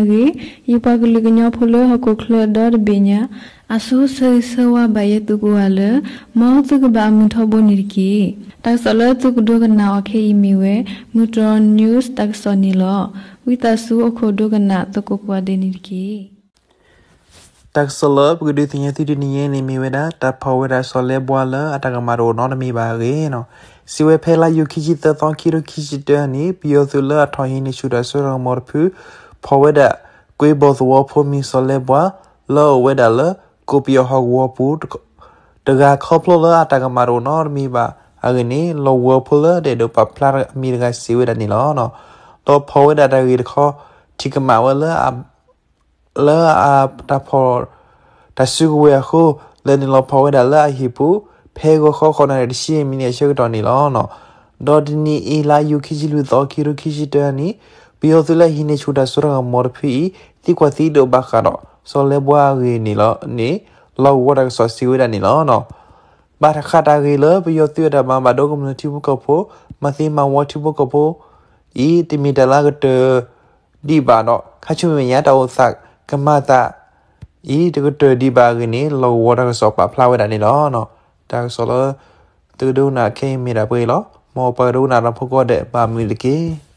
အဂ့ၢ်, ယပှၤကလုာ်ကညီဖိလၢဟီၣ်ခိၣ်ချၢဒီတဘ့ၣ်ညါ အဆိဆၢဂ့ၤဆၢဝါဘၣ်ယဲသုကိးဂၤလၢ မ်သုကဘၣ်အမုာ်ထီဘိန့ၣ်တက့ၢ်. တၢ်ကစီၣ်လၢသုကဒိကနၣ်အီၤခဲအံၤမ့ၢ်ဝဲ မုၢ်တြီၢ် news တၢ်ကစီၣ်န့ၣ်လီၤ. ဝံသးစူၤအိၣ်ခိးဒိကနၣ်သကိးကိးဂၤဒဲးန့ၣ်တက့ၢ်. တၢ်ကစီၣ်လၢပကဒုးသ့ၣ်ညါသုတနံၤအံၤန့ၣ်မ့ၢ်ဝဲဒၣ် တၢ်ဖီၣ်ဝဲဒၣ်စီၤလ့ဘှါလၢအတၢ်ကမၣ်တအိၣ်နီတမံၤဘၣ်အဂ့ၢ်န့ၣ်လီၤ. စံးဝဲဖဲလါယူၤခံဆံသၢသီခံကထိခံဆံတၢနံၣ် ပယီၤသုးလၢအထီၣ်ဟံးန့ၢ်ဆူၣ်တၢ်စိတၢ်ကမီၤတဖု ဖီၣ်ဝဲဒၣ် ကွ့ဘီၣ်သဝီဖိမံၤစီၤလ့ဘှါ လၢအအိၣ်ဝဲဒၣ်လၢ ကိးပယီၤဟီၣ်ကဝီၤပူၤ တဂၤခီဖျိလၢအတၢ်ကမၣ်တအိၣ်နီတမံၤဘၣ်အဂ့ၢ်န့ၣ် လီၢ်ကဝီၤဖိလၢတအဲၣ်ဒိးပာ်ဖျါအမံၤတဂၤစံးဝဲဒၣ်န့ၣ်လီၤ. ဒီးဖီၣ်ဝဲဒၣ်တၢ်ဂ့ၢ်တခီ ထံၣ်ကမၣ်ဝဲလၢ လၢအတၢ်ဖီၣ် တၢ်စုကဝဲၤအဃိ လဲၤနုာ်လီၤဖီၣ်ဝဲဒၣ်လၢအဟံၣ်ပူၤ ဖဲဂီၤခီဃိးနၣ်ရံၣ်တဆံမံးနံးအဆၢကတီၢ်န့ၣ်လီၤ. ဒီးတနံၤအံၤလါယူၤခံဆံလွံၢ်သီခံကထိခံဆံတၢနံၣ် ပယီၤသုးလၢအဟံးန့ၢ်ဆူၣ်တၢ်စိတၢ်ကမီၤတဖုအံၤ သံကွၢ်သံဒိးဘၣ်ဃးဒီး စီၤလ့ဘှါအဂ့ၢ်န့ၣ်လီၤန့ၣ် လီၢ်ကဝီၤတၢ်ကစီၣ်စံးဝဲဒၣ်န့ၣ်လီၤ. ဘၣ်ဃးတၢ်ဂ့ၢ်လၢပယီၤသုးအတၢ်မၤဘၣ်ဒိကမျၢၢ်ထံဖိကီၢ်ဖိ မၤသံမၤဝီထံဖိကီၢ်ဖိအံၤ တမ့ၢ်တၢ်လၢအကတၢၢ်ဒံးဘၣ်ဒီး ခါဆူမဲာ်ညါတၢ်အိၣ်သးကမၤအသးအံၤ တကတၢၢ်ဒံးဘၣ်အဂ့ၢ်န့ၣ် လီၢ်ကဝီၤတၢ်ကစီၣ်ပာ်ဖျါဝဲဒၣ်န့ၣ်လီၤ. တၢ်ကစီၣ်လၢ သုကဒိကနၣ်ခဲအံၤမ့ၢ်ဒၣ်ပှဲၤအံၤလီၤ. မ်ပှၤကဒိကနၣ်တၢ်ဖိကိးဂၤဒဲး ဘၣ်မုာ်တက့ၢ်.